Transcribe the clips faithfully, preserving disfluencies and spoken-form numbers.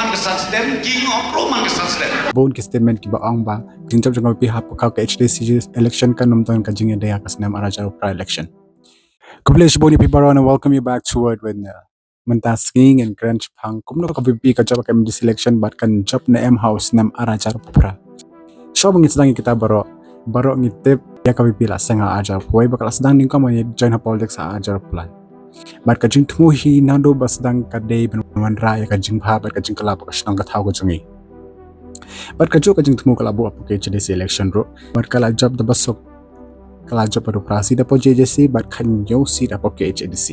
Bun ki statement kiba ong ba ka jingjop jong ka VPP hapoh ka H D C election kan ym don ka jingïadei ha ka snem ar hajar arphew phra election. Khublei shibun ïa phi baroh and welcome you back to Word with Nel. Mynta sngi ngin kren shaphang kumno ka VPP ka jop ha ka MDC election bad kan jop ne em ha u snem ar hajar arphew phra. Shuwa ba ngin sdang ïa kita baroh, baroh ngi tip ïa ka VPP la seng ha ar hajar arphew wei bad ka la sdang nyngkong ban ïa join ha politics ha ar hajar arphew lai. Bad ka jingthmu hi naduh ba sdang ka dei ban wanrah ïa ka jingbha bad ka jingkylla bad ka shnong ka thaw ka jong ngi. Bad kajuh ka jingthmu ka la buh hapoh ka H D C election ruh bad ka la jop da ba suk. Ka la jop haduh phra seat hapoh J J C bad khathynñiew seat hapoh ka H D C.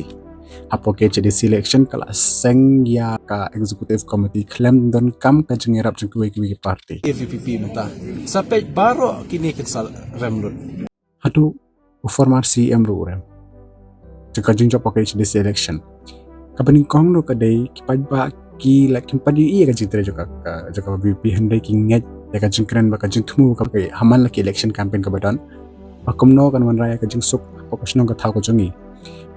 Hapoh ka H D C election ka la seng ïa ka executive committee khlem donkam ka jingïarap jong kiwei kiwei ki party. Ka VPP mynta sa peit baroh kine kin sa rem lut. Haduh u former C M ruh u rem jong ka jingjop hapoh ka H D C election. Kaba nyngkong ruh ka dei ki paidbah ki la, kim pat ïohi ïa ka jingtrei jong ka, ka, jong ka VPP hynrei ki ngeit ïa ka jingkren bad ka jingthmu ka, ka, ha man la ki election campaign kaba don. Ba kumno kan wanrah ïa ka jingsuk hapoh ka shnong ka thaw ka jong ngi.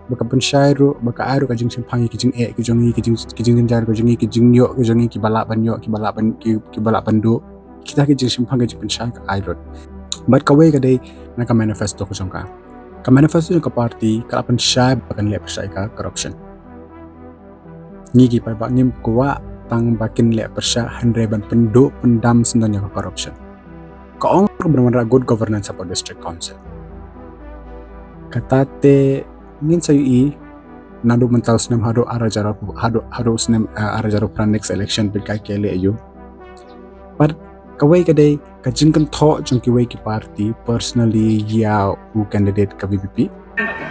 Ba ka pynshai ruh, ba ka ai ruh ka jingshemphang ïa ki jingeh ki jong ngi, ki jing, ki jingjynjar ki jong ngi, ki jingïoh ki jong ngi, kiba lah ban ïoh, kiba lah ban, ki, kiba lah ban duh. Kita ki jingshemphang ki jingpynshai ka ai lut. Bad kawei ka dei na ka manifesto ka jong ka. Ka manifesto jong ka party ka la pynshai ba kan leh pyrshah ïa ka corruption. Ngi ki paidbah ngim kwah tang ba kin leh pyrshah hynrei ban pynduh pyndam syndon ïa ka corruption. Ka ong ruh ban wanrah good governance hapoh district council. Kata te ngin sa ïohi naduh mynta u snem haduh ar hajar, haduh, haduh u snem, eh, ar hajar arphew phra next election peit kai KLA aiu. Bad kawei ka dei ka jingkynthoh jong kiwei ki party personally ïa u candidate ka VPP.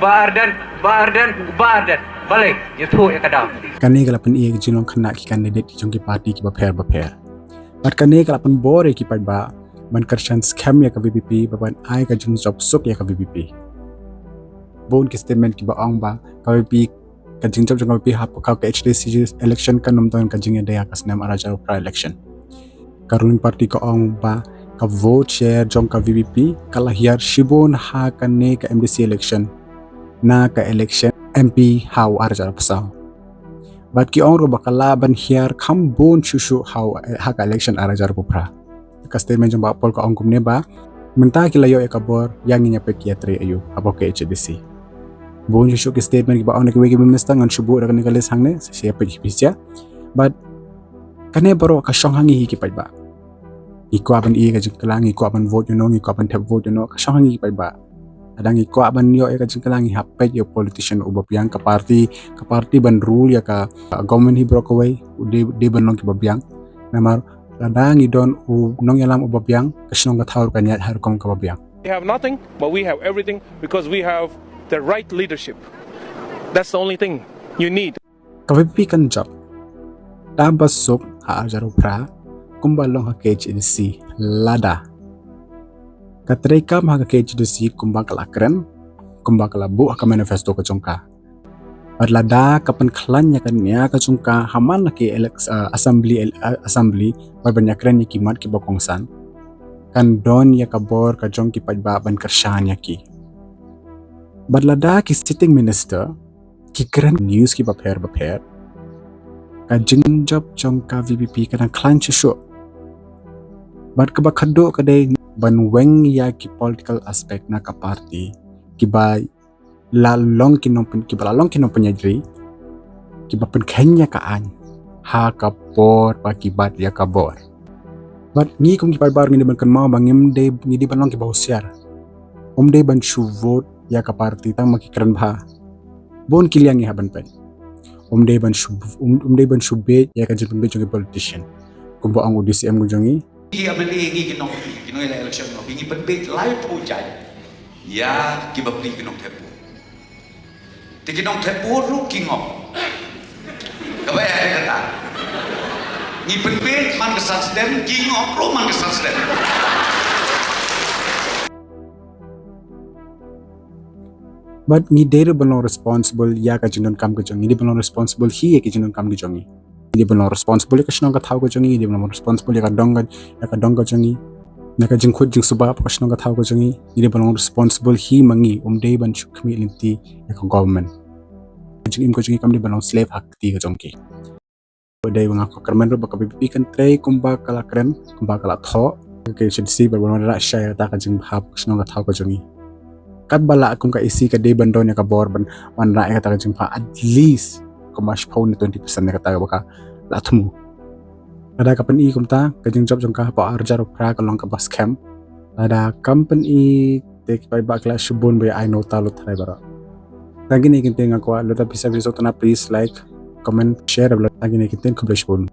Bah Ardent, Bah Ardent, Bah Ardent. Balei ïathuh ïa ka daw. Kane ka la pyni ïa ka jinglong khynnah ki candidate jong ki party kiba pher ba pher. Bad kane ka la pynbor ïa ki paidbah ban kyrshan skhem ïa ka VPP bad ban ai ka jingjop suk ïa ka VPP. Bun ki statement kiba ong ba ka VPP, ka jingjop jong ka VPP hapoh ka HDC election kan ym don ka jingïadei ha ka snem ar hajar arphew phra election. Ka ruling party ka ong ba ka vote share jong ka VPP ka la hiar shibun ha kane ka MDC election na ka election MP ha u ar hajar arphew saw. Bad ki ong ruh ba ka lah ban hiar kham bun shuh shuh ha u, ha ka election ar hajar arphew phra. Ka statement jong Bah Paul ka ong kumne ba mynta ki la ïoh ïa ka bor, ïa ngin ïa peit ki ïatrei aiu hapoh ka HDC. Bun shuh shuh ki statement kiba ong na kiwei ki minister, ngan shu buh da kane ka list hangne, sa shu ïa peit ki pisa. Bad kane baroh ka shong ha ngi hi ki paidbah. Ngi kwah ban ïoh ka jingkylla, ngi kwah ban vote ïa no, ngi kwah ban thep vote ïa no, ka shong ha ngi ki paidbah. Lada ngi kwah ban ïoh ïa ka jingkylla, ngi hap peit ïa u politician uba biang, ka party, ka party ban rule ïa ka, uh, government hi baroh kawei, u dei, dei ban long kiba biang. Namar lada ngi don u nongïalam uba biang, ka shnong ka thaw ruh kan ïaid ha rukom kaba biang. We have nothing, but we have everything because we have the right leadership. That's the only thing you need. Ka VPP kan jop da ba suk ha ar hajar arphew phra kumba long ha ka HDC lada ka treikam ha ka HDC kumba ka la kren, kumba ka la buh ha ka manifesto ka jong ka. Bad lada ka pynkhlaiñ ïa ka nia ka jong ka ha man la ki elec-, uh, assembly, el-, uh, assembly, bad ban ïakren ïa ki mat kiba kongsan, kan don ïa ka bor ka jong ki paidbah ban kyrshan ïa ki. Bad lada ki sitting minister ki kren news kiba pher ba pher, ka jingjop jong ka VPP ka dang khlaiñ shuh shuh. Bad kaba khadduh ka dei ban weng ïa ki political aspect na ka party kiba la long ki nongpyn-, kiba la long ki nongpynïaid ri, kiba pynkheiñ ïa ka aiñ ha ka por ba ki bat ïa ka bor. Bad ngi kum ki paidbah ngi dei ban kynmaw ba ngim dei, ngi dei ban long kiba husiar. Ym dei ban shu vote ïa ka party tang ma ki kren bha. Bun ki liang ngi hap ban peit. Ym dei ban shu, ym, ym dei ban shu beit ïa ka jingpynbeit jong ki politician. Kumba ong u DCM ka jong ngi. Ngi MLA, ngi ki nong, ki nong ïaleh election, ngi pynbeit laiphew jait ïa ki bapli ki nongthep vote. Te ki nongthep vote ruh ki ngop. Kaba ïa kata, ngi pynbeit man ka san stem, ki ngop ruh man ka san stem. Bad ngi dei ruh ban long responsible ïa ka jingdonkam ka jong ngi, ngi dei ban long responsible hi ïa ka jingdonkam ka jong ngi. Ngi dei ban long responsible ïa ka shnong ka thaw ka jong ngi, ngi dei ban long responsible ïa ka dong ka, ïa ka dong ka jong ngi. Ïa ka jingkhuid jingsuba ha ka shnong ka thaw ka jong ngi, ngi dei ban long responsible hi ma ngi, ym dei ban shu khmih lynti ïa ka government. Ka jingim ka jong ngi kam dei ban long slave ha ka kti ka jong ki. Dei ba nga kyrmen ruh ba ka VPP kan trei kumba ka la kren, kumba ka la thoh. Ka KHADC ba wan rah shai ïa kata ka jingbha shnong ka thaw ka jong ngi. Katba lah kum ka EC ka dei ban don ïa ka bor ban wanrah ïa kata ka jingbha at least kumba shiphew ne twenty percent ïa kata ba ka la thmu. Lada ka pyni kumta, ka jingjop jong ka hapoh arhajar phra ka long kaba skhem. Lada kam pyni, te ki paidbah ki la shibun ba ïa ai nota lut tharai baroh. Tang kine ki ktien nga kwah, lada phi sa phi sngewtynnat, please like, comment, share, tang kine ki ktien, khublei shibun.